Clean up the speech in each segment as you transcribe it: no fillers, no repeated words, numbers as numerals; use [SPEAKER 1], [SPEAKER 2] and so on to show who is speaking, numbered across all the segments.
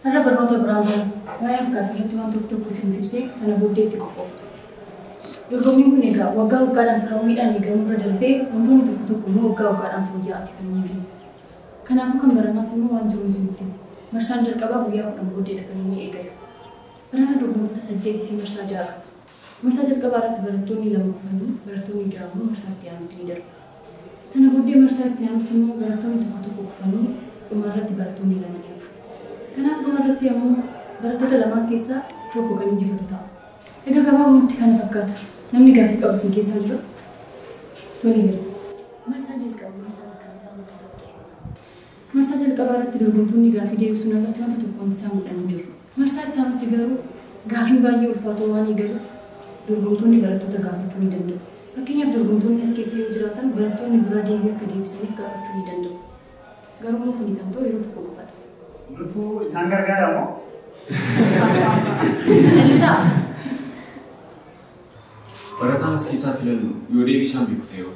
[SPEAKER 1] Har'a barnoota biraan bara waa'ee af-gaaffii irratti waan tokko tokko isin ibsee sana booddee itti qophooftu. Dorgommiin kun egaa waggaa waggaadhaan hawwiidhaan eegamuu irra darbee wantoonni tokko tokko immoo waggaa waggaadhaan fooyya'aati kan inni deemu. Kanaafuu kan baranaas immoo waan jiru isinitti hima. Marsaan jalqabaa guyyaa 10 booddeedha kan inni eegalu. Barana dorgomtoota 8 fi marsaa 6 qaba. Marsaa jalqabaa irratti barattoonni 2 kufanii barattoonni 6 immoo marsaa itti aanutti ni darbu. Sana booddee marsaa itti aanutti immoo barattoonni tokko tokko kufanii dhuma irratti barattoonni 2 ni hafu. Kanaaf dhuma irratti ammoo barattoota lamaan keessaa tokko kan injifatu ta'a. Egaa gabaabumatti kana fakkaata. Namni gaaffii qabu isin keessaa jira? Tole gara. Marsaa jalqaba marsaa isa kamidha wanti ta'uu Marsaa jalqabaa irratti dorgomtoonni gaaffii deebisuun alatti wanta tokko wanti isaan godhan hin jiru. Marsaa itti aanutti garuu gaaffiin baay'ee ulfaatoo waan eegaluuf dorgomtoonni barattoota gaafachuu ni danda'u. Fakkeenyaaf dorgomtoonni as keessa yoo jiraatan barattoonni biraa deebii akka deebisaniif gaafachuu ni danda'u. Garuu immoo kuni kan ta'u yeroo tokko qofadha.
[SPEAKER 2] Nutu isaan gargaara moo?
[SPEAKER 1] Callisaa!
[SPEAKER 3] Barataan as keessaa filannu yoo deebii isaan beeku ta'e hoo?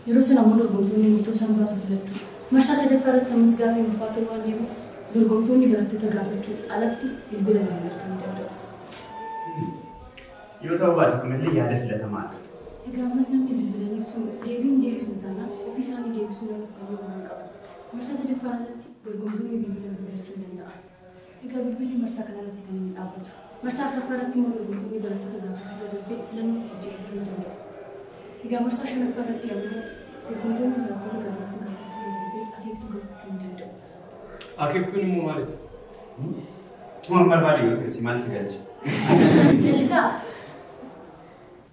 [SPEAKER 1] Yeroo sana immoo dorgomtoonni murtoo isaan baasu filachuu. Marsaa sadaffaa irratti ammas gaaffiin ulfaatoo waan deemuuf dorgomtoonni barattoota gaafachuun alatti bilbila bilbilachuu ni danda'u.
[SPEAKER 2] Yoo ta'uu baate kunillee yaada filatamaadha.
[SPEAKER 1] Egaa ammas namni bilbilaniif sun deebii hin deebisne taanaan ofii isaanii deebisuu yaaluuf hayyama hin qaban. Marsaa sadaffaan alatti dorgomtoonni bilbila bilbilachuu hin danda'an. Egaa bilbilli marsaa kana irratti kan inni dhaabbatu. Marsaa afuraffaa irratti immoo dorgomtoonni barattoota gaafachuu irra darbee filannootti jijjiirrachuu ni danda'u. Egaa marsaa shanaffaa irratti ammoo dorgomtoonni barattoota gargaarsa gaafachuu irra darbee akeektuu gaafachuu ni danda'u.
[SPEAKER 3] Akeektuun immoo maalidha?
[SPEAKER 2] Waan barbaade yoo ta'e si maal si galcha?
[SPEAKER 1] Callisaa!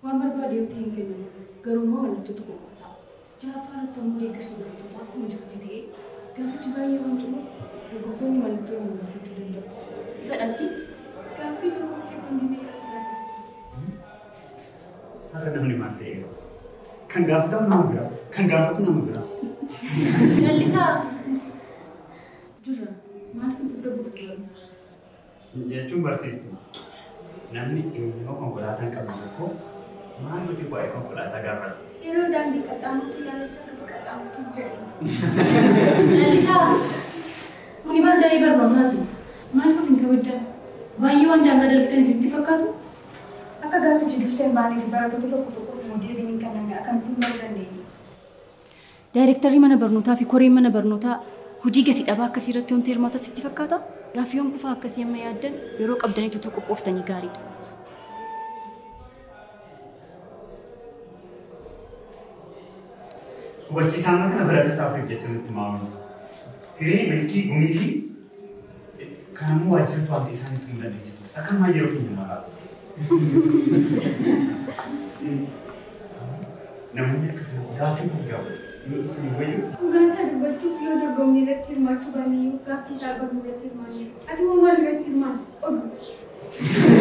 [SPEAKER 1] Waan barbaade yoo ta'e hin kennamu. Garuu immoo mallattoo tokko qofa ta'a. Jahaffaa irratti ammoo deeggarsa barattootaa akkuma jirutti ta'ee gaaffichi baay'ee waan cimuuf dorgomtoonni mallattoo lama gaafachuu danda'u. Ifadha mitii?
[SPEAKER 4] Gaaffii tokkoof sekoondii meeqa fudhata?
[SPEAKER 2] Har'a namni maal ta'eera? Kan gaafatamu nama biraa, kan gaafatu nama biraa.
[SPEAKER 1] Callisaa! Jirra. Maaliif hin tasgabbooftu garuu?
[SPEAKER 2] Jechuun barsiistu. Namni eenyuma konkolaataa hin qabne tokko maal nuti waa'ee konkolaataa gaafata?
[SPEAKER 4] Yeroo daandii qaxxaamurtu ilaalcha akka qaxxaamurtuuf jedhee.
[SPEAKER 1] Callisaa! Kuni bara daree barnootaati. Maaliif of hin kabajjan? Baay'ee waan daangaa darbitan isinitti fakkaatu?
[SPEAKER 4] Akka gaaffichi dursee hin baanee fi barattoota tokko tokkoof immoo deebiin hin kennamne akkamittiin baruu dandeenya?
[SPEAKER 1] Daayirektarri mana barnootaa fi koreen mana barnootaa hojii gati dhabaa akkasii irratti wanti hirmaatan sitti fakkaata? Gaaffiiwwan kufaa akkasii amma yaaddan yeroo qabdanitti utuu qophooftanii gaariidha.
[SPEAKER 2] Hubachiisaan kana barattootaaf jettee nutti maamu. Hiree milkii gumii fi kan ammoo waajjira to'attee isaan itti dandeessitu. Akka ammaa yeroo keenya maraa. Namoonni akka kana gaaffii gurguddaa yoo isin wayyu.
[SPEAKER 4] Dhugaa isaa dubbachuuf yoo dorgommii irratti hirmaachuu baanne iyyuu gaaffii isaa baruu irratti hirmaanneerra. Ati immoo maal irratti hirmaatte? Oduu.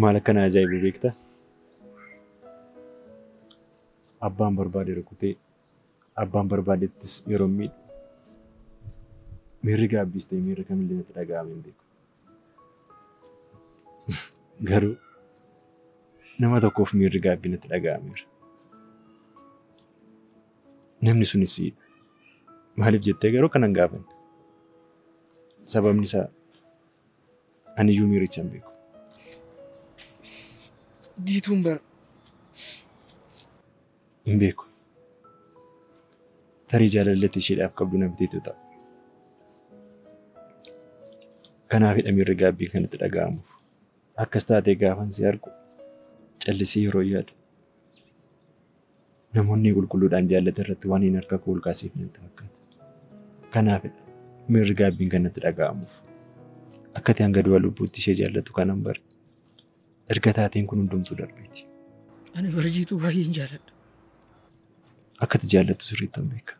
[SPEAKER 5] Maal akkana ajaa'ibu beektaa? Abbaan barbaade rukutee, abbaan barbaadettis yeroo miidhu miirri gaabbiis ta'e miirri kamillee natti dhaga'ame hin beeku. Garuu nama tokkoof miirri gaabbii natti dhaga'ameera. Namni sunis siidha. Maaliif jettee garuu kanan gaafanne? Sababni isaa aniyyuu miiricha hin beeku.
[SPEAKER 6] Diituun bara.
[SPEAKER 5] Hin beeku. Tarii jaalalli isheedhaaf qabdu na biteetu ta'a. Kanaafidha miirri gaabbii kanatti dhaga'amuuf. Akkas taatee gaafan si argu callisee yeroo yaadu Namoonni qulqulluudhaan jaallatan irratti waan hin harka koo ol kaaseef natti fakkaata. Kanaafidha miirri gaabbiin kan natti dhaga'amuuf. Akka ati hanga du'a lubbuutti ishee jaallatu kanan bare. Erga taateen kun hundumtuu darbeeti.
[SPEAKER 6] Ani barjiituu baay'een jaalladha.
[SPEAKER 5] Akka ati jaallattu sirriittan beeka.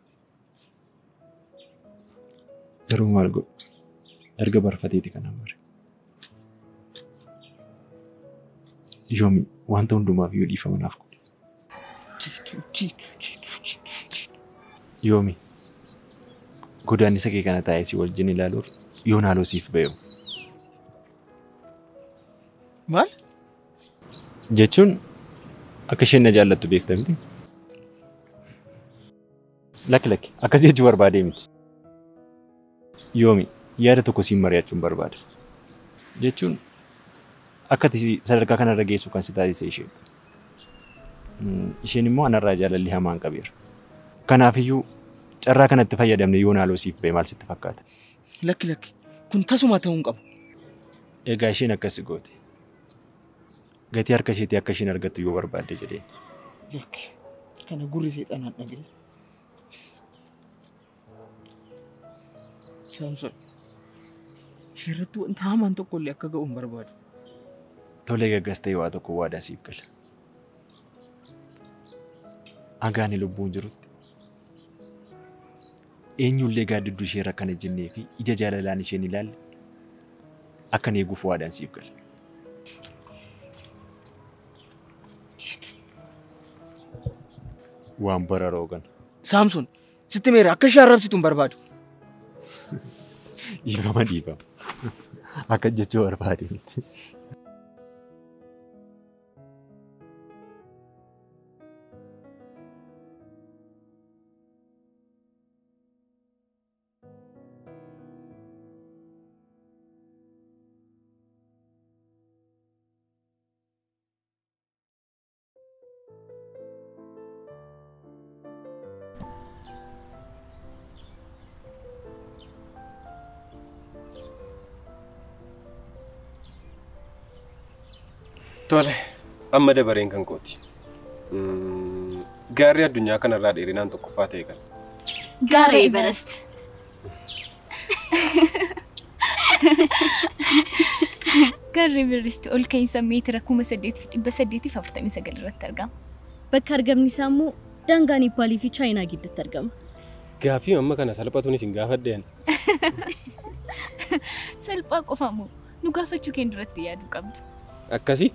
[SPEAKER 5] Garuu maal godhu? Erga barfateeti kanan bare. Yoomi wanta hundumaaf yoo dhiifama naaf godhe. Yoomi godaannisa kee kana taa'ee si wajjin ilaaluuf yoon haaloo siif ba'eewu.
[SPEAKER 6] Maal?
[SPEAKER 5] Jechuun akka isheen na jaallattu beekta miti? Lakki lakki akkas jechuu barbaadee miti. Yoomi yaada tokko siin mari'achuun barbaada. Jechuun akka ati sadarkaa kanarra geessu kan si taasise isheedha. Isheen immoo anarraa jaalalli hamaan qabeera. Kanaafiyyuu carraa kanatti fayyadamne yoon haaloo siif ba'e maal sitti fakkaata?
[SPEAKER 6] Lakki lakki kun tasuma ta'uu hin qabu.
[SPEAKER 5] Egaa isheen akkas goote. Gatii harka isheetii akka isheen argattu yoo barbaadde jedheen.
[SPEAKER 6] Lakki kana gurri seexanaan dhaga'e. Saamson isheerratti wanta hamaan tokko illee akka ga'u hin barbaadu.
[SPEAKER 5] Tolee gaggas ta'e waa tokko waadaa siif gala. Hanga ani lubbuun jirutti eenyullee gaaddidduu isheerra akkana jennee fi ija jaalalaan isheen ilaalle akkan eeguuf waadaan siif gala. Waan bararoo kana.
[SPEAKER 6] Saamson sitti meera akka ishee arrabsitu hin barbaadu.
[SPEAKER 5] Dhiifama dhiifama. Akka jechuu barbaade miti.
[SPEAKER 7] Tole, amma dabareen kan kooti. Gaarri addunyaa kanarraa dheerinaan tokkoffaa ta'e kana.
[SPEAKER 8] Gaara Everest.
[SPEAKER 9] Gaarri Everest ol ka'iinsa meetira 8849 irratti argama.
[SPEAKER 8] Bakka argamni isaa immoo daangaa Neppaalii fi Chaayinaa gidduutti argama.
[SPEAKER 7] Gaaffii amma kana salphatuun isin gaafadheen.
[SPEAKER 9] Salphaa qofa moo nu gaafachuu keen duratti yaaduu qabda.
[SPEAKER 7] Akkasii?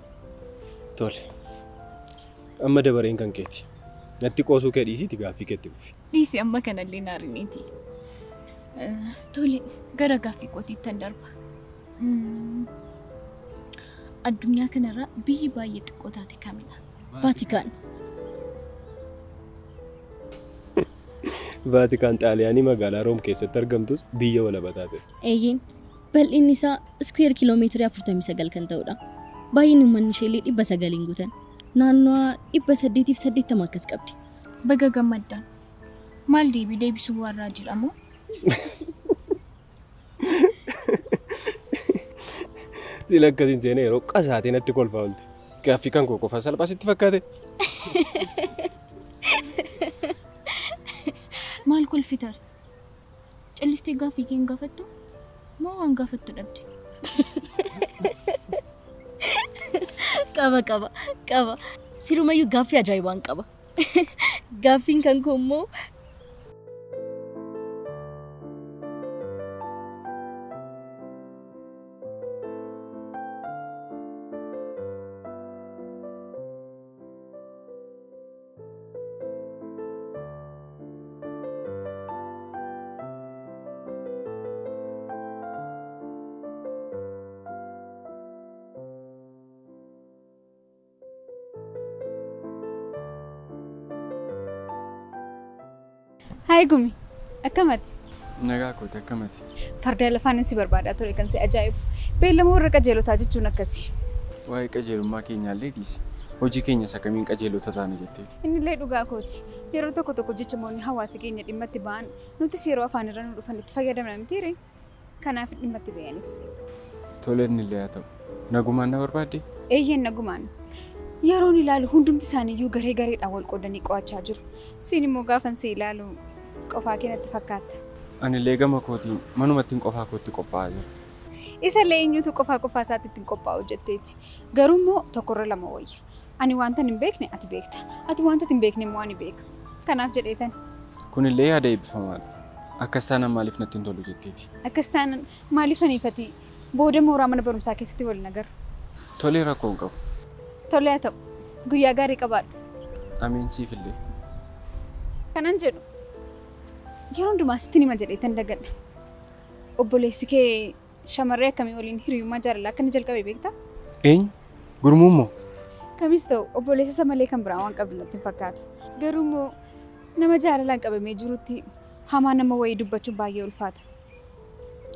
[SPEAKER 7] Tole. Amma dabareen kan keeti. Natti qoosuu kee dhiisiiti gaaffii keetti fufi.
[SPEAKER 9] Dhiisi amma kanallee naariniiti. Tole gara gaaffii kootiittan darba. Addunyaa kanarraa biyyi baay'ee xiqqoo taate kamidha?
[SPEAKER 8] Vaatikaan.
[SPEAKER 7] Vaatikaan Xaaliyaanii magaalaa Room keessatti argamtus biyya walabaa taate.
[SPEAKER 8] Eeyyeen bal'inni isaa iskuweer kiiloomeetirii 49 kan ta'udha. Baay'inni uummanni ishee illee 900 guutan. Naannoo 880 akkas qabdi.
[SPEAKER 9] Baga gammaddaan. Maal deebii deebisuu warraa jedhamu?
[SPEAKER 7] Sila akkasiin seenee yeroo qasaatee natti kolfaa oolte. Gaaffii kan koo qofa salphaa sitti fakkaate?
[SPEAKER 9] Maal kolfitar? Callistee gaaffii kee hin gaafattu? Moo waan gaafattu dhabde?
[SPEAKER 8] Qaba qaba qaba. Sirumayyuu gaaffii ajaa'ibaan qaba. Gaaffiin kan koo immoo
[SPEAKER 4] Hayi Gumi, akkamati?
[SPEAKER 3] Nagaa kooti akkamati?
[SPEAKER 4] Farda lafaan si barbaadaa ture kan si ajaa'ibu. Beellama warra qajeelotaa jechuun akkasi.
[SPEAKER 3] Waa'ee qajeelummaa keenyaallee dhiisi. Hojii keenya isa kamiin qajeelota taana jetteeti?
[SPEAKER 4] Innillee dhugaa kooti. Yeroo tokko tokko jechamoonni hawaasa keenya dhimma itti ba'an nutis yeroo afaan irra nu dhufan itti fayyadamna mitiire. Kanaaf dhimma itti ba'anis.
[SPEAKER 3] Tole innillee haa ta'u. Nagumaan na barbaadde?
[SPEAKER 4] Eeyyeen nagumaan. Yeroon ilaalu hundumti isaaniiyyuu garee gareedhaan wal qoodanii qo'achaa jiru. Siin immoo gaafan si ilaalu qofaa kee natti fakkaata.
[SPEAKER 3] Ani illee gama kootiin manumattiin qofaa kootti qophaa'aa jira.
[SPEAKER 4] Isallee eenyutu qofaa qofaa isaatti ittiin qophaa'u jetteeti. Garuu immoo tokkorra lama wayya. Ani wanta hin beekne ati beekta. Ati wanta hin beekne immoo ani beeka. Kanaaf jedheetan.
[SPEAKER 3] Kunillee yaada eebbifamaadha. Akkas taanaan maaliif natti hin tolu jetteeti?
[SPEAKER 4] Akkas taanaan maaliif aniifati booda mooraa mana barumsaa keessatti waliin agarra?
[SPEAKER 3] Tolee rakkoo hin qabu.
[SPEAKER 4] Tolee haa ta'u. Guyyaa gaarii qabaadhu.
[SPEAKER 3] Ameen siifillee.
[SPEAKER 4] Kanan jedhu yeroo hundumaa sitti nima jedheetan dagadha. Obboleessi kee shamarree akkamii waliin hiriyummaa jaalalaa akka inni jalqabe beektaa?
[SPEAKER 3] Eenyu? Gurmuun moo?
[SPEAKER 4] Kamis ta'u obboleessa isa malee kan biraa waan qabdu natti hin fakkaatu. Garuu immoo nama jaalalaan qabamee jirutti hamaa nama wayii dubbachuun baay'ee ulfaata.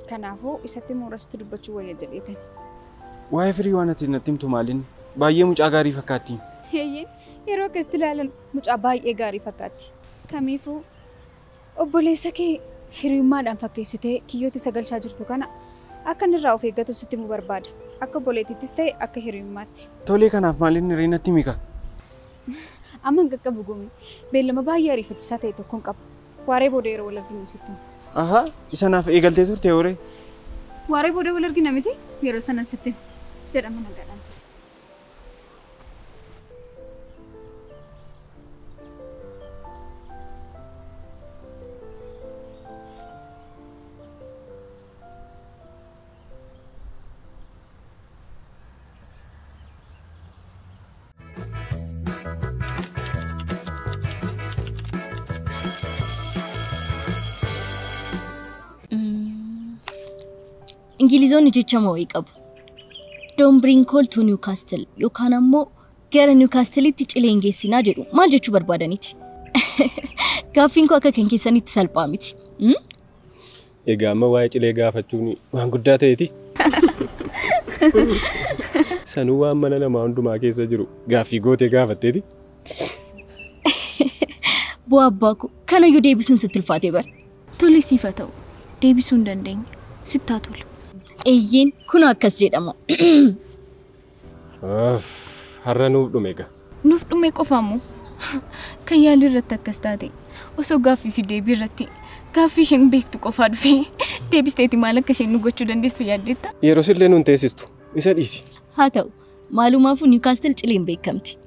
[SPEAKER 4] Kanaafuu isatti moorasitti dubbachuu wayya jedheetan.
[SPEAKER 3] Waa'ee firii waan ati natti himtu maaliin? Baay'ee mucaa gaarii fakkaatti.
[SPEAKER 4] Eeyyeen yeroo akkasitti ilaalan mucaa baay'ee gaarii fakkaatti. Kamiifuu obboleessa kee hiriyummaadhaan fakkeessitee kiyyootti isa galchaa jirtu kana akka inni irraa of eeggatu sitti himuu barbaada. Akka obboleettiittis ta'e akka hiriyummaatti.
[SPEAKER 3] Tolee kanaaf maaliin hiree natti himi kaa?
[SPEAKER 4] Amma hin qaqqabu gumi. Beellama baay'ee ariifachiisaa ta'e tokkoon qaba. Waaree booda yeroo wal arginu sitti hima.
[SPEAKER 3] Ahaa, isa naaf eegaltee turte horee?
[SPEAKER 4] Waaree booda wal argina miti yeroo sanan sitti hima. Jedhama nagaadhaan ture.
[SPEAKER 8] Ingilizoonni jecha wayii qabu. Don't bring coal to Newcastle yookaan ammoo gara Newcastle'itti cilee hin geessinaa jedhu. Maal jechuu barbaadaniiti? Gaaffiin koo akka kan keessanitti salphaa miti.
[SPEAKER 7] Egaa amma waa'ee cilee gaafachuun waan guddaa ta'eeti. Sanuu waan mana namaa hundumaa keessa jiru gaaffii gootee gaafatteeti.
[SPEAKER 8] Bu'aa abbaa koo kanayyuu deebisuun sitti ulfaatee bara.
[SPEAKER 9] Tole siif haa ta'u deebisuu hin dandeenye sitti haa tolu.
[SPEAKER 8] Eeyyeen kun akkas jedhama.
[SPEAKER 7] Har'a nuuf dhume egaa.
[SPEAKER 9] Nuuf dhume qofaamoo kan yaalii irratti akkas taate osoo gaaffii fi deebii irratti gaaffii isheen beektu qofaa dhufee deebisteeti maal akka isheen nu gochuu dandeessu yaaddeetta?
[SPEAKER 7] Yeroo sillee nuun teessistu isa dhiisi.
[SPEAKER 8] Haa ta'u maalumaafuu Newcastle cileen beekamti.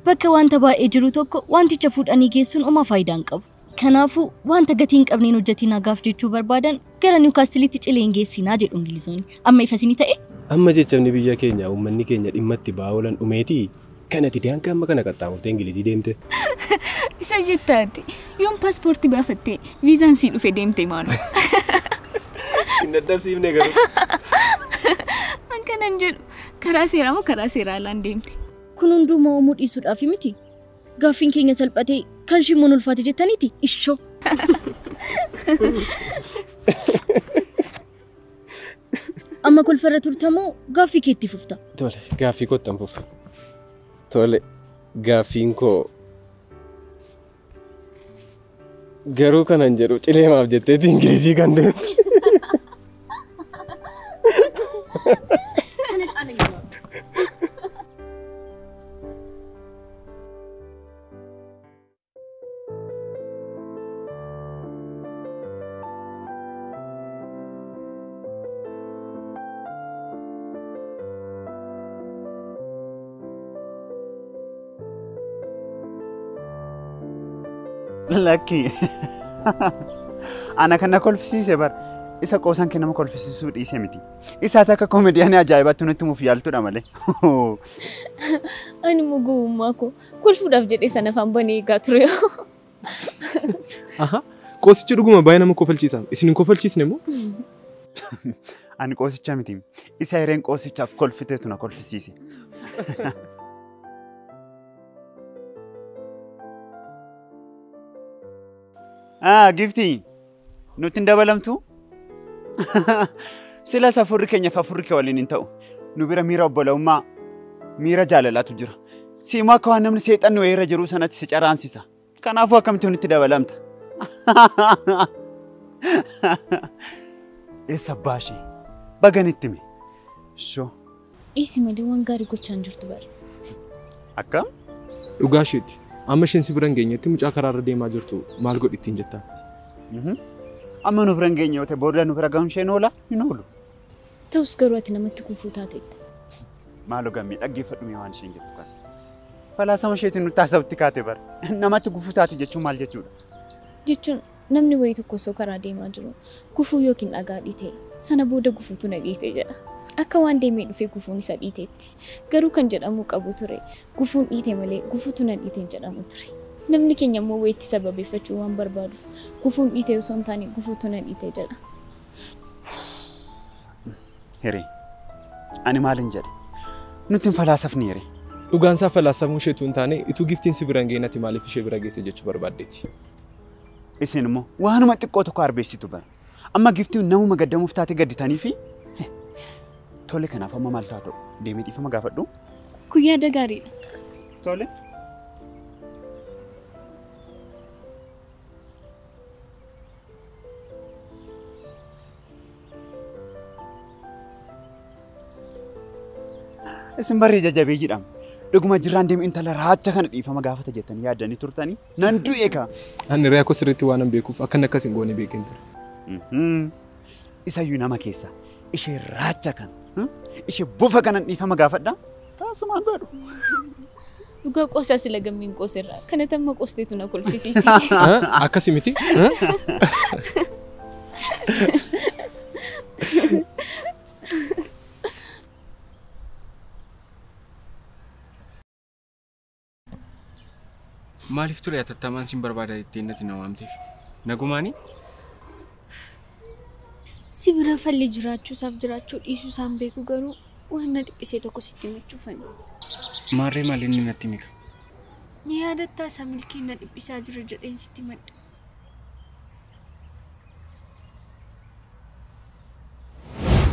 [SPEAKER 8] Bakka wanta baay'ee jiru tokko wanticha fuudhanii geessuun homaa faayidaa hin qabu. Kanaafuu wanta gatii hin qabneen hojjetinaa gaaf jechuu barbaadan gara Newcastle'itti cilee hin geessinaa jedhu Ingilizoonni. Amma ifa isinii ta'e?
[SPEAKER 7] Amma jechamni biyya keenya uummanni keenya dhimma itti ba'aa oolan dhumeetii kanatti daangaa amma kana qaxxaamurtee Ingilizii deemte.
[SPEAKER 9] Isa jettaati yoon paaspoortii baafattee viizaan sii dhufe deemte maalu.
[SPEAKER 7] Hin dadhabsiifne garuu.
[SPEAKER 9] An kanan jedhu karaa seeraa moo karaa seeraa alaan deemte?
[SPEAKER 8] Kun hundumaa uumuu dhiisuudhaaf miti. Gaaffiin keenya salphatee kan shimoon ulfaate jettaniiti ishoo. Amma kolfarra turtamoo gaaffii keetti fufta?
[SPEAKER 7] Tole gaaffii kottan fufa. Tole gaaffiin koo garuu kanan jedhu cilee maaf jetteeti Ingilizii kan deemte.
[SPEAKER 8] Kana caala yeroo.
[SPEAKER 2] Lakki. Ana kan na kolfisiise bar isa qoosaan kee nama kolfisiisuu dhiise miti. Isaati akka koomediyaanii ajaa'ibaatti nutti himuuf yaaltudha malee.
[SPEAKER 9] Ani immoo gowwummaa koo kolfuudhaaf jedhee sana afaan banee eegaa ture.
[SPEAKER 6] Aha. Qoosichi dhuguma baay'ee nama kofalchiisa. Isin hin kofalchiisne moo?
[SPEAKER 2] Ani qoosicha miti. Isa hireen qoosichaaf kolfiteetu na kolfisiise. Ah, giftii nutti hin dabalamtu? Silas afurri keenya fi afurri kee waliin hin ta'u. Nu bira miira obbolummaa, miira jaalalaatu jira. Siimoo akka waan namni seexanni wayii irra jiru sanatti si caraansisa. Kanaafuu akkamitti nutti dabalamta? Eessa abbaa ishee? Baga nitti hime. Ishoo.
[SPEAKER 9] Dhiisi malee waan gaarii gochaa hin jirtu bara.
[SPEAKER 2] Akkam?
[SPEAKER 6] Dhugaa isheeti. Amma isheen si bira hin geenyetti mucaa karaarra deemaa jirtu maal godhi ittiin jettaa?
[SPEAKER 2] Amma nu bira hin geenye yoo ta'e booda nu bira ga'uun isheen oola hin oolu.
[SPEAKER 9] Ta'us garuu ati namatti gufuu taateetta.
[SPEAKER 2] Maaloo gammee dhaggeeffadhu mee waan isheen jettu kana. Falaasama isheetiin nutti haasawutti kaate bara. Namatti gufuu taate jechuun maal jechuudha?
[SPEAKER 9] Jechuun namni wayii tokko osoo karaa deemaa jiru gufuu yookiin dhagaa dhiite sana booda gufuutu na dhiite jedha. Akka waan deemee dhufee gufuun isa dhiiteetti. Garuu kan jedhamuu qabu ture gufuun dhiite malee gufuutu na dhiite hin jedhamu ture. Namni keenya immoo wayiitti sababeeffachuu waan barbaaduuf gufuun dhiite osoo hin taane gufuutu na dhiite jedha.
[SPEAKER 2] Hiree, ani maalin jedhe? Nutti hin falaasafne hiree.
[SPEAKER 6] Dhugaan isaa falaasamuu isheetu hin taane ituu giftiin si bira hin geenye ati maaliif ishee bira geesse jechuu barbaaddeeti.
[SPEAKER 2] Isin immoo waanuma xiqqoo tokko arbeessitu bara. Amma giftiin namuma gaddamuuf taate gadditanii fi tole kanaaf amma maal taa ta'u deemee dhiifama gaafadhu.
[SPEAKER 9] Kun yaada gaariidha.
[SPEAKER 2] Tole. Isin barree jajjabee jedhama. Dhuguma jirraan deemu intala raacha kana dhiifama gaafata jettanii yaaddanii turtanii nan du'e kaa.
[SPEAKER 6] Ani hiriyaa koo sirriitti waan hin beekuuf akkan akkas hin goone beekeen ture.
[SPEAKER 2] Isayyuu nama keessa ishee raacha kana ishee bofa kanan dhiifama gaafadha taasumaan godhu.
[SPEAKER 9] Dhugaa qoosaa sila gammiin qoosirraa kana tamma qoosteetu na kolfisiise.
[SPEAKER 6] Akkasi miti?
[SPEAKER 3] Maaliif ture atattamaan sin barbaada jettee natti na waamteef? Nagumaanii?
[SPEAKER 10] Si bira falli jiraachuu isaaf jiraachuu dhiisuu isaan beeku garuu waan na dhiphisee tokko sitti himachuufani.
[SPEAKER 3] Maarree maal inni natti mika?
[SPEAKER 10] Ni yaadattaa isa milkiin na dhiphisaa jira jedheen sitti himadha.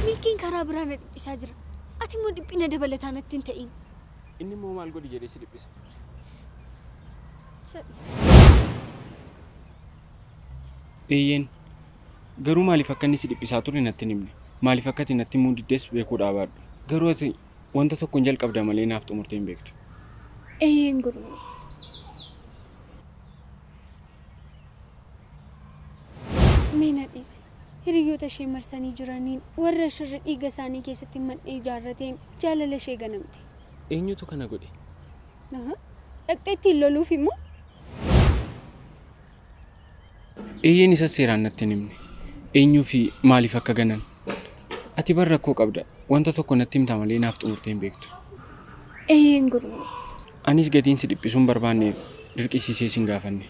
[SPEAKER 10] Milkiin karaa biraa na dhiphisaa jira. Ati immoo dhiphina dabalataa natti hin ta'in.
[SPEAKER 3] Inni immoo maal godhi jedhee si dhiphisa? Eeyyeen garuu maaliif akka inni si dhiphisaa ture natti hin himne? Maaliif akka ati natti himuu diddees beekuu dhaabaadhu? Garuu ati wanta tokko hin jalqabda malee naaf xumurtee hin beektu.
[SPEAKER 10] Eeyyeen gurmuu. Mee na dhiisi. Hiriyoota ishee marsanii jiraniin warra shirri dhiiga isaanii keessatti mandhee ijaarrateen jaalala ishee ganamte.
[SPEAKER 3] Eenyutu kana godhe?
[SPEAKER 10] Dhaqxee ittiin loluuf immoo?
[SPEAKER 3] Eeyyeen isa seeraan natti hin himne. Eenyuu fi maaliif akka ganan? Ati bar rakkoo qabda. Wanta tokko natti himta malee naaf xumurtee hin beektu.
[SPEAKER 10] Eeyyeen gurmuu.
[SPEAKER 3] Anis gatiin si dhiphisuu hin barbaanneef dirqisiisee sin gaafanne.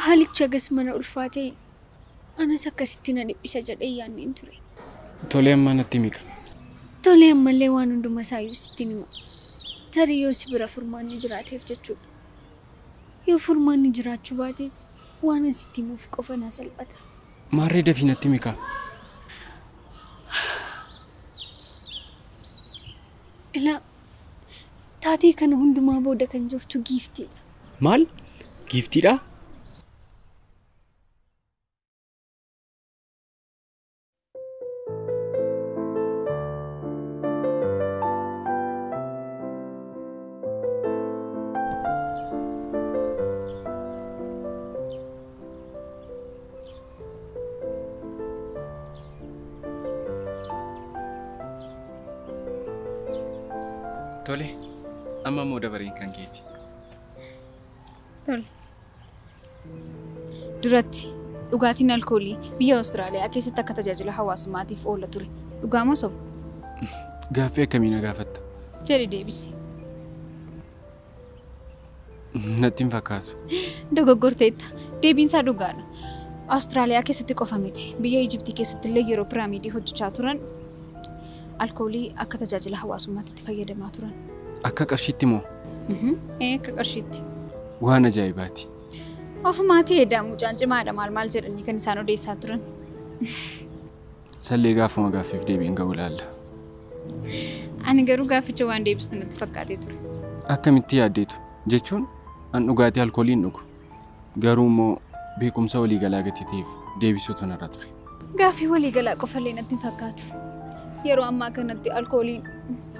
[SPEAKER 10] Haalichi hagas mana ulfaatee anas akkasitti na dhiphisa jedhee yaadneen ture.
[SPEAKER 3] Tolee ammaa natti mika.
[SPEAKER 10] Tolee ammallee waan hunduma isaayyuu sitti hima. Tarii yoo si bira furmaanni jiraateef jechuudha. Yoo furmaanni jiraachuu baates waan an sitti himuuf qofa naa salphata.
[SPEAKER 3] Maarree dafii natti mika.
[SPEAKER 10] Ilaa taatee kana hundumaa booda kan jirtu giiftiidha.
[SPEAKER 3] Maal? Giiftiidha? Tole, amma immoo dabareen kan keeti.
[SPEAKER 4] Tole. Duratti dhugaatiin alkoolii biyya Awustiraaliyaa keessatti akka tajaajila hawaasummaatiif oola ture. Dhugaa moo soba?
[SPEAKER 3] Gaaffii akkamii na gaafatta?
[SPEAKER 4] Jedhi deebisi.
[SPEAKER 3] Natti hin fakkaatu.
[SPEAKER 4] Dogoggorteetta. Deebiin isaa dhugaadha. Awustiraaliyaa keessatti qofa miti. Biyya Ijiptii keessatti illee yeroo piraamiidii hojjechaa turan alkoolii akka tajaajila hawaasummaatti itti fayyadamaa turan.
[SPEAKER 3] Akka qarshiitti moo?
[SPEAKER 4] Akka qarshiitti.
[SPEAKER 3] Waan ajaa'ibaati.
[SPEAKER 4] Ofumaatii edaa mucaan cimaadha maal maal jedhanii kan isaan odeessaa turan.
[SPEAKER 3] Sallee gaafuma gaaffiif deebiin ga'u ilaalla.
[SPEAKER 4] Ani garuu gaafficha waan deebistu natti fakkaatee ture.
[SPEAKER 3] Akkamitti yaaddeetu jechuun an dhugaatii alkoolii hin dhugu. Garuu immoo beekumsa waliigalaa gatii ta'eef deebisuutu narra ture.
[SPEAKER 4] Gaaffii waliigalaa qofallee natti hin fakkaatu. Yeroo ammaa kanatti alkooliin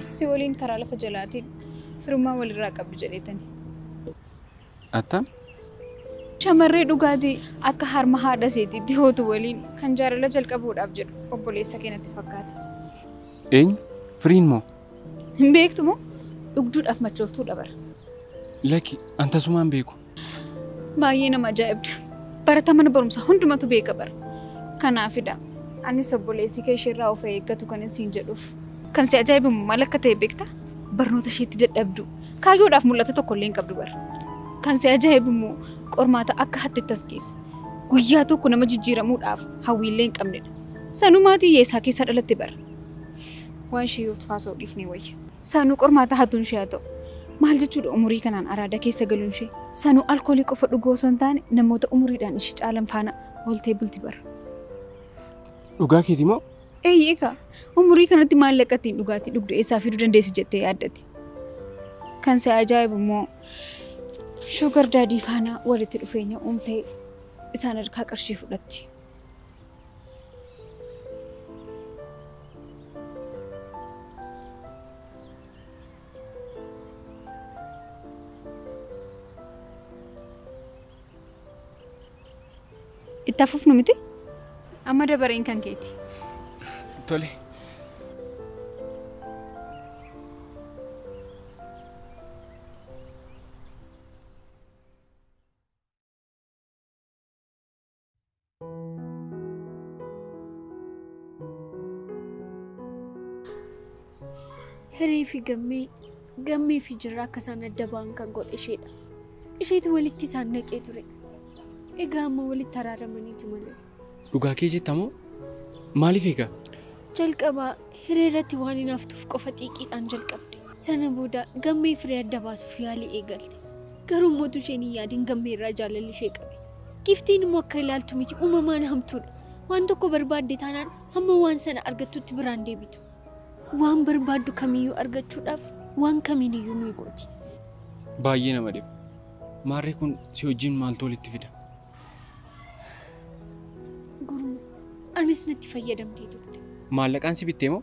[SPEAKER 4] si waliin karaa lafa jalaatiin firummaa walirraa qabdu jedheetani.
[SPEAKER 3] Attam?
[SPEAKER 4] Shamarree dhugaatii akka harma haadha seetiitti hootu waliin kan jaalala jalqabuudhaaf jedhu obboleessa kee natti fakkaata.
[SPEAKER 3] Eenyu? Firiin moo?
[SPEAKER 4] Hin beektu moo? Dhugduudhaaf machooftuudha bara.
[SPEAKER 3] Lakki, an tasumaan beeku.
[SPEAKER 4] Baay'ee nama ajaa'ibda. Barataa mana barumsaa hundumatu beeka bara. Kanaafidha. Anis obboleessi kee isheerraa of eeggatu kan siin jedhuuf. Kan si ajaa'ibamu maal akka ta'e beektaa? Barnoota isheetti dadhabdu. Kaayyoodhaaf mul'ata tokko illee hin qabdu bara. Kan si ajaa'ibamu qormaata akka hattetti as geessa. Guyyaa tokko nama jijjiiramuudhaaf hawwiillee hin qabnedha. Sanumaatii hiyyeessaa keessa dhalatte bara. Waan ishee yoo haasa'u dhiifnee wayya. Sanuu qormaata hatuun ishee haa ta'u. Maal jechuudha umurii kanaan araada keessa galuun ishee? Sanuu alkoolii qofa dhuguu osoo hin taane namoota umuriidhaan ishee caalan faana ooltee bulti bara.
[SPEAKER 3] Dhugaa keeti moo?
[SPEAKER 4] Eeyyee kaa. Umurii kanatti maallaqa ittiin dhugaatii dhugdu eessaa fiduu dandeessi jettee yaaddati. Kan si ajaa'ibu immoo shugar daadii faana walitti dhufeenya uumtee isaan harkaa qarshii fudhatti. Itti hafuufnu miti? Amma dabareen kan keeti.
[SPEAKER 3] Tole.
[SPEAKER 10] Hiree fi gammee fi jirraa akka isaan adda ba'an kan godhe isheedha. Isheetu walitti isaan naqee ture. Egaa amma walitti araaramaniitu malee.
[SPEAKER 3] Dhugaa kee jetta moo? Maaliif egaa?
[SPEAKER 10] Jalqabaa hiree irratti waan hinaaftuuf qofa xiiqiidhaan jalqabde. Sana booda gammee firee adda baasuuf yaalii eegalte. Garuu immoo isheen hin yaadin gammee irraa jaalalli ishee qabe. Giftiin immoo akka ilaaltu miti uumamaan hamtuudha. Waan tokko barbaadde taanaan hamma waan sana argattutti biraan deebitu. Waan barbaaddu kamiyyuu argachuudhaaf waan kamiiniyyuu ni gooti.
[SPEAKER 3] Baay'ee nama dhiba. Maarree kun si wajjin maaltu walitti fida?
[SPEAKER 10] Gurmuu, anis natti fayyadamtee turte.
[SPEAKER 3] Maallaqaan si bittee moo?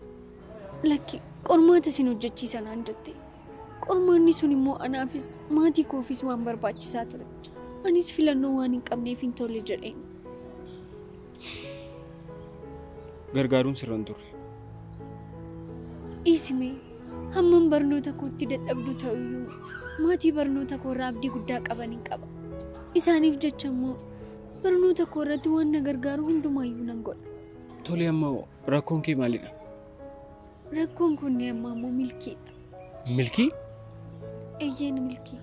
[SPEAKER 10] Lakki, qormaata sin hojjechiisa naan jette. Qormaanni sun immoo anaafis maatii koofis waan barbaachisaa ture. Anis filannoo waan hin qabneef hin tolle jedheen.
[SPEAKER 3] Gargaaruun sirra hin turre.
[SPEAKER 10] Dhiisimee, hammam barnoota kootti dadhabdu ta'uyyuu maatii barnoota koo irraa abdii guddaa qaban hin qaba. Isaaniif jecha immoo barnoota koo irratti waan na gargaaru hundumaayyuu nan godha.
[SPEAKER 3] Tole amma rakkoon kee maalidha?
[SPEAKER 10] Rakkoon kun amma immoo milkiidha.
[SPEAKER 3] Milkii?
[SPEAKER 10] Eeyyeen milkii.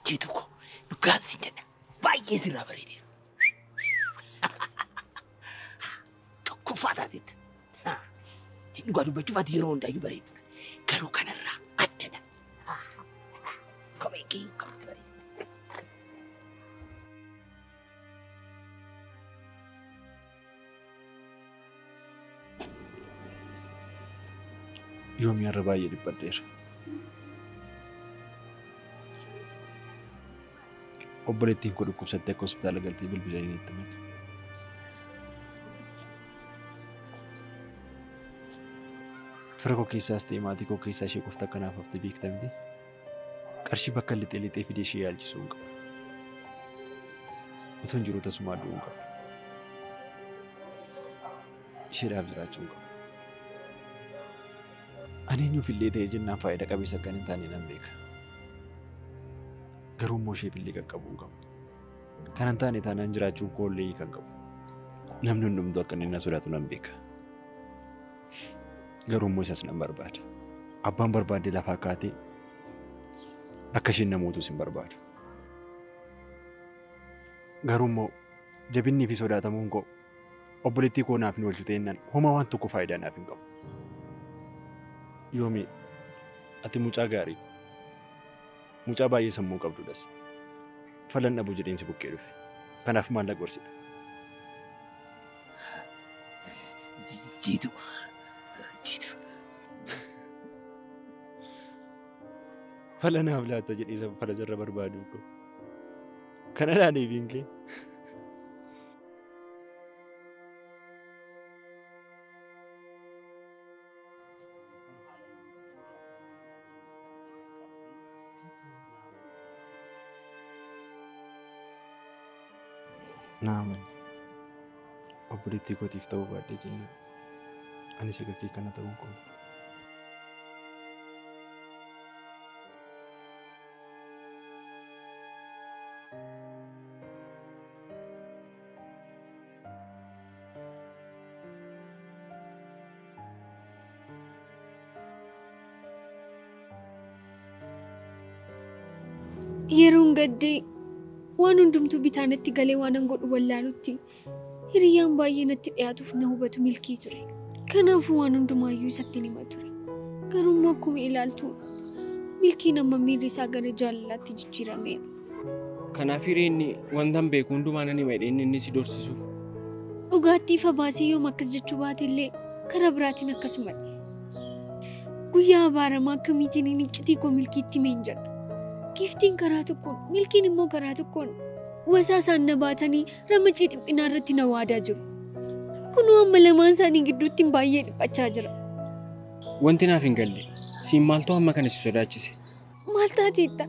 [SPEAKER 11] Jiitu koo dhugaan siin jedha. Baay'ee sirraa bareedeera. Tokkoffaa taateetta. Dhugaa dubbachuuf ati yeroo hundaayyuu bareeddudha. Garuu kanarraa addadha. Kopheen kee akkamitti bareeda.
[SPEAKER 5] Yoomii har'a baay'ee dhiphadheera. Obboleettiin koo dhukkubsattee akka hospitaala galtee bilbilanii natti himan. Fira koo keessaas ta'e maatii koo keessaa ishee qofti akka naaf hafte beekta miti. Qarshii bakka lixee lixee fidee ishee yaalchisuu hin qabu. Otoo hin jiru tasumaa du'uu hin qabu. Isheedhaaf jiraachuu hin qabu. Ani eenyuuf illee ta'e jennaan faayidaa qabeessa akka hin taane nan beeka. Garuu immoo isheef illee qaqqabuu hin qabu. Kan hin taane taanaan jiraachuun koo illee kan qabu. Namni hundumtuu akka inni na sodaatu nan beeka. Garuu immoo isas nan barbaada. Abbaan barbaadde lafaa kaatee akka isheen namootus hin barbaadu. Garuu immoo jabinnii fi sodaatamuun koo obboleettii koo naaf hin oolchu ta'ennaan homaa waan tokko faayidaa naaf hin qabu. Yoomi, ati mucaa gaarii, mucaa baay'ee sammuu qabdudhas. Falan dhabuu jedheen si bukkee dhufe. Kanaaf maallaqa gorsita.
[SPEAKER 11] Jiitu, jiitu.
[SPEAKER 5] Fala naaf laata jedhee fala jarra barbaadu koo. Kanadhaa deebiin kee. Naa amani. Obboleettii kootiif ta'uu baadhee jennaan anis akka kee kana ta'uu hin qabu.
[SPEAKER 10] Yeroon gaddee waan hundumtuu bitaanatti galee waan an godhu wallaalutti hiriyyaan baay'ee natti dhiyaatuuf na hubatu Milkii ture. Kanaafuu waan hundumaayyuu isatti hima ture. Garuu immoo akkuma ilaaltu Milkiin amma miirri isaa gara jaalalaatti jijjiirameera.
[SPEAKER 3] Kanaaf hireen wanta hin beeku hundumaa nan hima jedhee inni si dorsisuuf.
[SPEAKER 10] Dhugaatti ifa baasee yoom akkas jechuu baate illee karaa biraatiin akkasumadha. Guyyaa abaaramaa akkamiitiin inni iccitii koo Milkiitti himeen jedha. Giftiin karaa tokkoon, Milkiin immoo karaa tokkoon wasaa isaan na baatanii ramacii dhiphinaa irratti na waadaa jiru. Kunoo amma lamaan isaanii gidduutti baay'ee dhiphachaa jira.
[SPEAKER 3] Wanti naaf hin galle, siin maaltu amma kana si sodaachise?
[SPEAKER 10] Maal taateetta?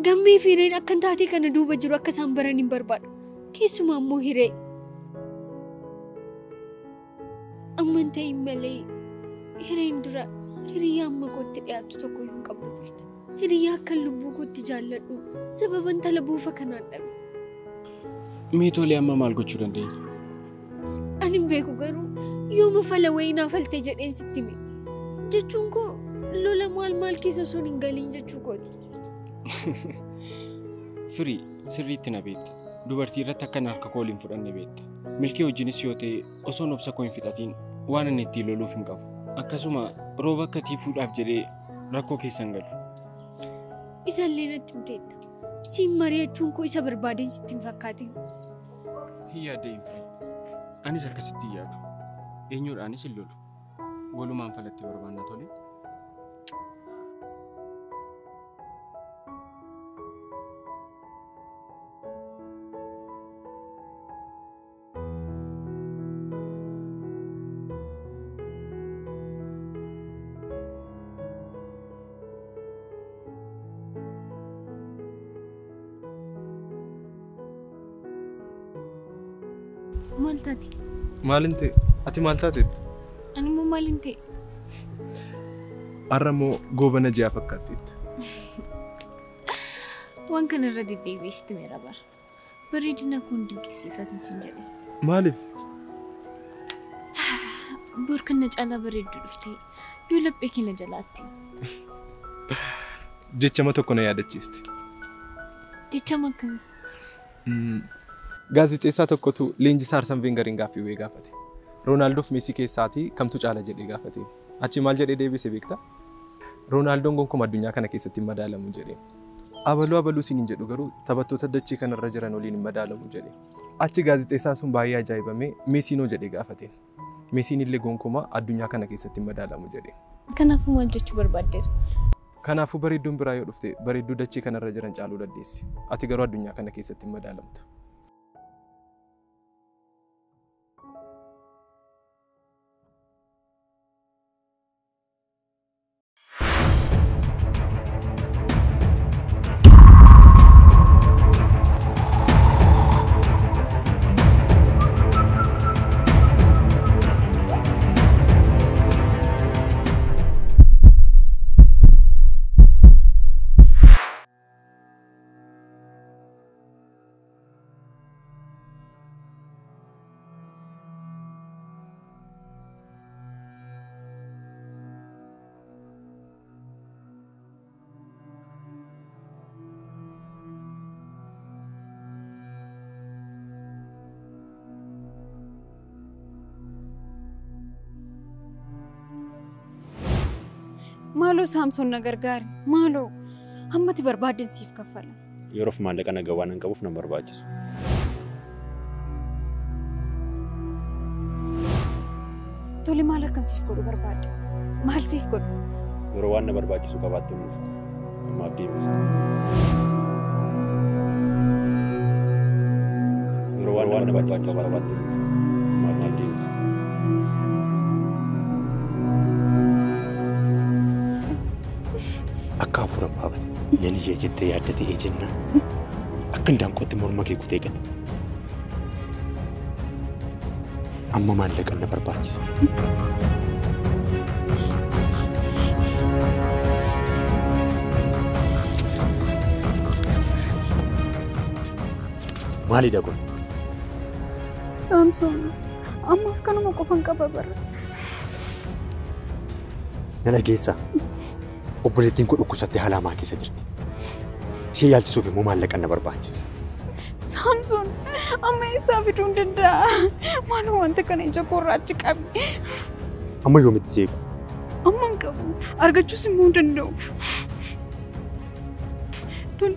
[SPEAKER 10] Gammee fi Hireen akkan taatee kana duuba jiru akka isaan baran hin barbaadu. Keessumaa immoo Hiree. Amma hin ta'in malee Hireen dura hiriyyaa amma kootti dhiyaattu tokko iyyuu hin qabdu turte. Hiriyyaa akkan lubbuu kootti jaalladhu sababa intala boofa kanaan dhabe.
[SPEAKER 3] Mee tolee amma maal gochuu dandeenya?
[SPEAKER 10] Ani hin beeku garuu yooma fala wayii naaf faltee jedheen sitti hime. Jechuun koo lola maal maal keessa osoo hin galiin jechuu kooti.
[SPEAKER 3] Firii sirriitti na beekta. Dubartii irratti akkan harka koo waliin fudhanne beekta. Milkii wajjinis yoo ta'e osoon obsa koo hin fixatiin waan ani ittiin loluuf hin qabu. Akkasuma rooba akka tiifuudhaaf jedhee rakkoo keessa hin galu.
[SPEAKER 10] Isallee natti himteetta. Siin mari'achuun koo isa barbaadeen sitti hin fakkaatin.
[SPEAKER 3] Hin yaadda'in Firii. Anis akkasitti hin yaadu. Eenyuudhaanis hin lolu. Walumaan falatti barbaanna tole.
[SPEAKER 9] Maal taate?
[SPEAKER 7] Maal hin ta'e? Ati maal taateetti?
[SPEAKER 9] Ani immoo maal hin ta'e?
[SPEAKER 7] Har'a immoo goobana ji'aa fakkaatteetti.
[SPEAKER 9] Waan kana irra deddeebi'ee sitti meera bara. Bareedina kun dinqisiifatin sin jedhe.
[SPEAKER 7] Maaliif?
[SPEAKER 9] Bor kan na caalaa bareeddu dhuftee yoo laphee keenya jalaatti.
[SPEAKER 7] Jechama tokko na yaadachiiste.
[SPEAKER 9] Jechama akkamii?
[SPEAKER 7] Gaazexeessaa tokkotu leenjisaa Arsene Wengeriin gaaffii wayii gaafate. Roonaaldoof Meesii keessaatii kamtu caala jedhee gaafate. Achi maal jedhee deebise beektaa? Roonaaldoon gonkumaa addunyaa kana keessatti hin madaalamu jedhee. Abaluu abaluu siin hin jedhu garuu taphattoota dachee kanarra jiran waliin hin madaalamu jedhee. Achi gaazexeessaan sun baay'ee ajaa'ibamee Meesiinoo jedhee gaafate. Meesiin illee gonkumaa addunyaa kana keessatti hin madaalamu jedhee.
[SPEAKER 9] Kanaafuu maal jechuu barbaaddeera?
[SPEAKER 7] Kanaafuu bareedduun biraa yoo dhufte bareedduu dachee kanarra jiran caaluu dandeessi. Ati garuu addunyaa kana keessatti hin madaalamtu.
[SPEAKER 4] Maaloo Saamsoon na gargaari. Maaloo hammati barbaadden siif kaffala.
[SPEAKER 5] Yeroof maallaqa nagaa waan hin qabuuf na barbaachisu.
[SPEAKER 4] Tole maal akkan siif godhu barbaadde? Maal siif godhu?
[SPEAKER 5] Yeroo waan na barbaachisu qabaattu nuuf. Ammaaf deebisa. waan na barbaachisu qabaatteef maal deemsa. Akka hafuura baaban nan iyyee jettee yaadda ta'ee jennaan akka indaanqootti morma kee kutee gata. Amma maallaqa na barbaachisa. Maalidha kun?
[SPEAKER 4] Saamsoon, ammaaf kanuma qofan qaba bara.
[SPEAKER 5] Na dhageessaa. Obboleettiin kun dhukkubsattee haala hamaa keessa jirti. Ishee yaalchisuuf immoo maallaqa na barbaachisa.
[SPEAKER 4] Saamsoon, amma eessaa fiduu hin danda'a? Maaloo wanta kana ija koorraa achi qabi.
[SPEAKER 5] Amma yoomitti si eegu?
[SPEAKER 4] Amma hin qabu. Argachuus immoo hin danda'u. Tole,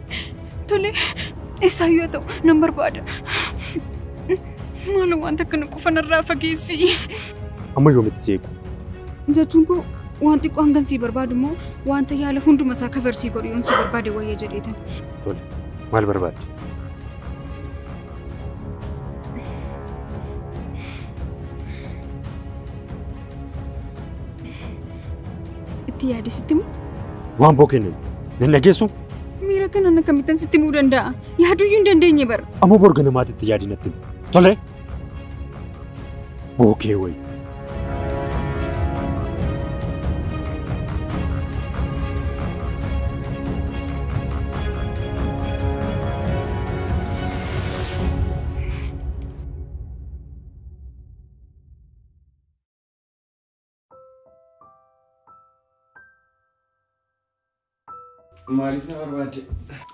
[SPEAKER 4] tole, eessaayyuu haa ta'u nan barbaada. Maaloo wanta kana qofa narraa fageessi.
[SPEAKER 5] Amma yoomitti si eegu?
[SPEAKER 4] Jechuun koo waan xiqqoo hangan sii barbaadu immoo wanta yaala hunduma isaa kafarsii godhu yoon sii barbaade wayya jedheetan.
[SPEAKER 5] Tole, maal barbaadde?
[SPEAKER 4] Itti yaade sitti himu?
[SPEAKER 5] Waan bookee nan dhageessu?
[SPEAKER 4] Miira kanaan akkamittan sitti himuu danda'a? Yaaduyyuu hin dandeenye bara.
[SPEAKER 5] Amma borga namaatti itti yaadi natti himi. Tole! Bookee wayi.
[SPEAKER 3] Maaliif na barbaadde?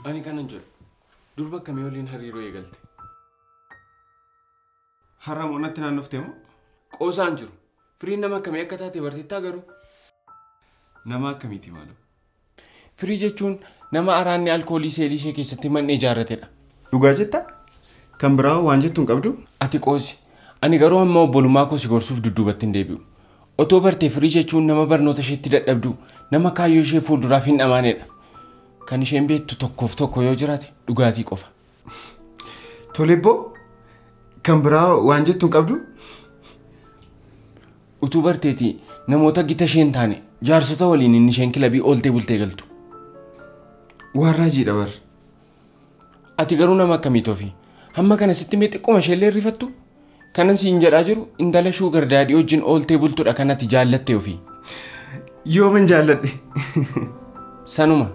[SPEAKER 3] Ani kanan jedhu durba akkamii waliin hariiroo eegalte?
[SPEAKER 7] Har'a moo natti naannoftee moo?
[SPEAKER 3] Qoosaan jiru. Firiin nama akkamii akka taate barteettaa garuu?
[SPEAKER 7] Nama akkamiiti maaloo?
[SPEAKER 3] Firii jechuun nama araanni alkoolii seelii ishee keessatti man'ee ijaarratedha.
[SPEAKER 7] Dhugaa jettaa? Kan biraa waan jettu hin qabdu?
[SPEAKER 3] Ati qoosi. Ani garuu hamma obbolummaa koo si gorsuuf dudduubatti hin deebi'u. Otoo bartee firii jechuun nama barnoota isheetti dadhabdu, nama kaayyoo ishee fuulduraaf hin dhamaanedha. Kan isheen beektu tokkoof tokko yoo jiraate dhugaatii qofa.
[SPEAKER 7] Tole ibboo kan biraa waan jettu hin qabdu?
[SPEAKER 3] Utuu barteetii namoota gita isheen taane jaarsota waliin inni isheen kilabii ooltee bultee galtu.
[SPEAKER 7] Waan raajiidha bar.
[SPEAKER 3] Ati garuu nama akkamiiti ofii? Hamma kana sitti mee xiqquma isheellee rifattu? Kanan siin jedhaa jiru intala shuugar daadhii wajjin ooltee bultudha kan ati jaallatte ofii.
[SPEAKER 7] Yooman jaalladhe?
[SPEAKER 3] Sanuma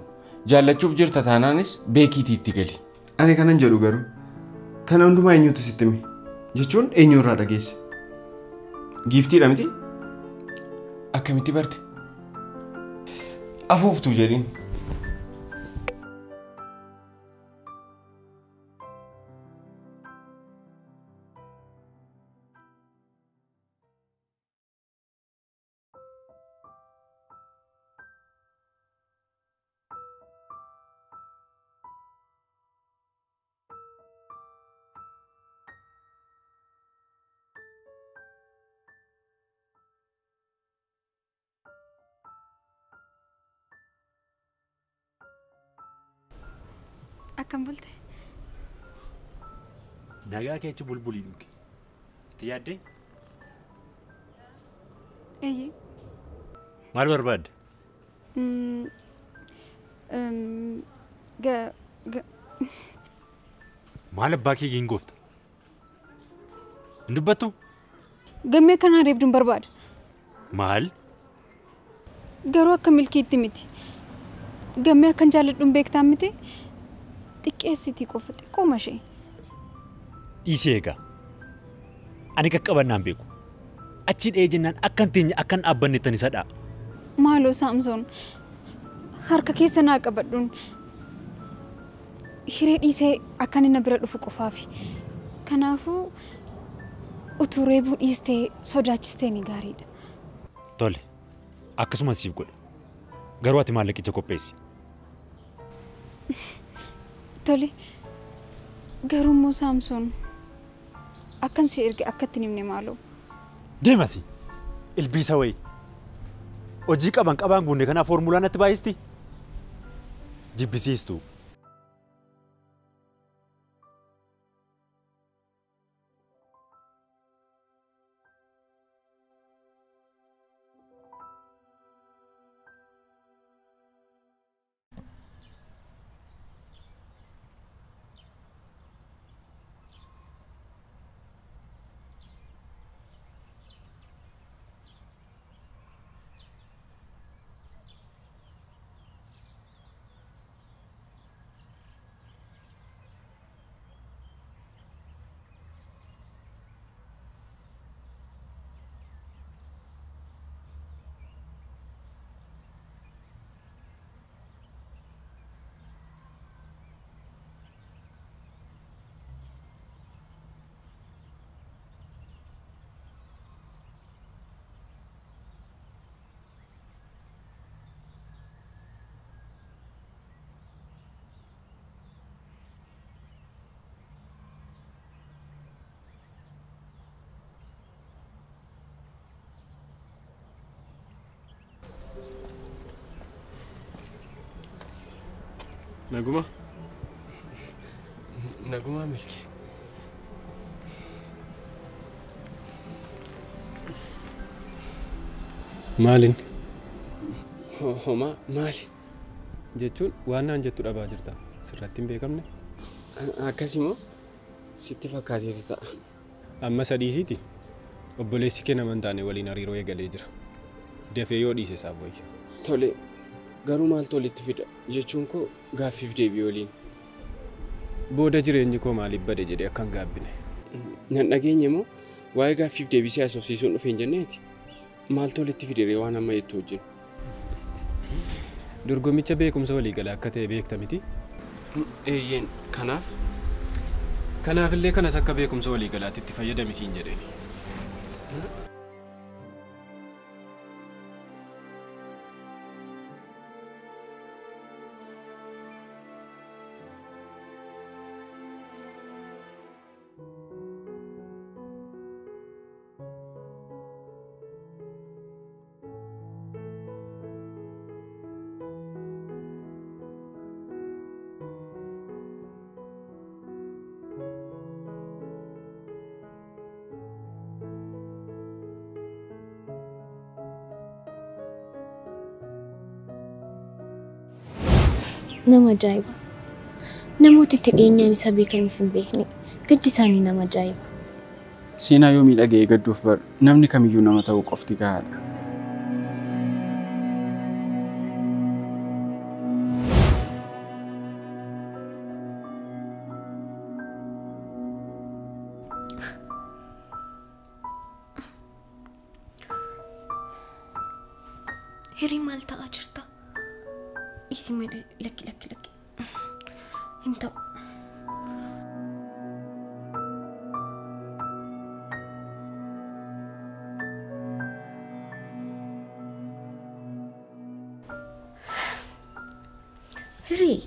[SPEAKER 3] jaallachuuf jirta taanaanis beekiitii itti gali.
[SPEAKER 7] Ani kanan jedhu garuu kana hundumaa eenyutu sitti hime? Jechuun eenyurraa dhageesse? Giiftiidha miti?
[SPEAKER 3] Akkamitti barte?
[SPEAKER 7] Afuuftuu jedhiin.
[SPEAKER 4] Akkam bulte?
[SPEAKER 5] Nagaa kee achi bulbulii dhugi. Itti yaaddee?
[SPEAKER 4] Eeyyee.
[SPEAKER 5] Maal barbaadde? Maal abbaa kee gingoofta? Hin dubbattu?
[SPEAKER 4] Gammee akkanaa reebduun barbaada.
[SPEAKER 5] Maal?
[SPEAKER 4] Garuu akka milkiitti miti. Gammee akkan jaalladhuun beektaa miti. Xiqqeessitii qofa xiqqooma ishee.
[SPEAKER 5] Dhiisee egaa. Ani qaqqabannaan beeku. Achi dha'ee jennaan akkan teenye akkan dhaabbanne isa dha'a.
[SPEAKER 4] Maaloo Saamsoon harka keessa naa qabadhuun hiree dhiisee akkan inni bira dhufu qofaafi. Kanaafuu utuu reebuu dhiistee sodaachistee ni gaariidha.
[SPEAKER 5] Tole akkasuma siif godha. Garuu ati maallaqicha qopheessi.
[SPEAKER 4] Tole garuu immoo Saamsoon akkan si erge akka itti himne maaloo.
[SPEAKER 5] Deemasi ilbiisa wayii hojii qaban qabaan guunne kanaaf foormulaan natti baay'isti jibbisiistu.
[SPEAKER 3] Naguma? Naguma Milki.
[SPEAKER 12] Maalin?
[SPEAKER 3] Homaa maali?
[SPEAKER 12] Jechuun waan naan jettu dhabaa jirta. Sirratti hin beekamne.
[SPEAKER 3] Akkasimoo sitti fakkaateetu ta'a.
[SPEAKER 12] Amma sadiisiiti. Obboleessi kee nama hin taane waliin hariiroo eegalee jira. Dafee yoo dhiise isaaf wayya.
[SPEAKER 3] Tole garuu maaltu walitti fida jechuun koo gaaffiif deebii waliin.
[SPEAKER 12] Booda jireenyi koo maaliif bade jedhee akka hin gaabbine.
[SPEAKER 3] Nan dhageenye moo waa'ee gaaffiif deebii si haasofsiisuun dhufe hin jenneeti? Maaltu walitti fide waan amma jettu wajjin?
[SPEAKER 12] Dorgommicha beekumsa waliigalaa akka ta'e beekta miti?
[SPEAKER 3] Eeyyeen kanaaf?
[SPEAKER 12] Kanaafillee kanas akka beekumsa waliigalaatti itti fayyadami siin jedheeni.
[SPEAKER 9] Nama ajaa'iba! Namoota itti dhiyeenyaan isa beekaniif hin beekne gaddi isaanii nama ajaa'iba.
[SPEAKER 3] Seenaa yoo miidhagee gadduuf bar namni kamiyyuu nama ta'uu qofti gahaadha.
[SPEAKER 9] Hirii maal ta'aa jirta? Isi malee lakki lakki lakki hin ta'u. Hirii.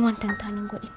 [SPEAKER 9] Wanta hin taane hin godhin.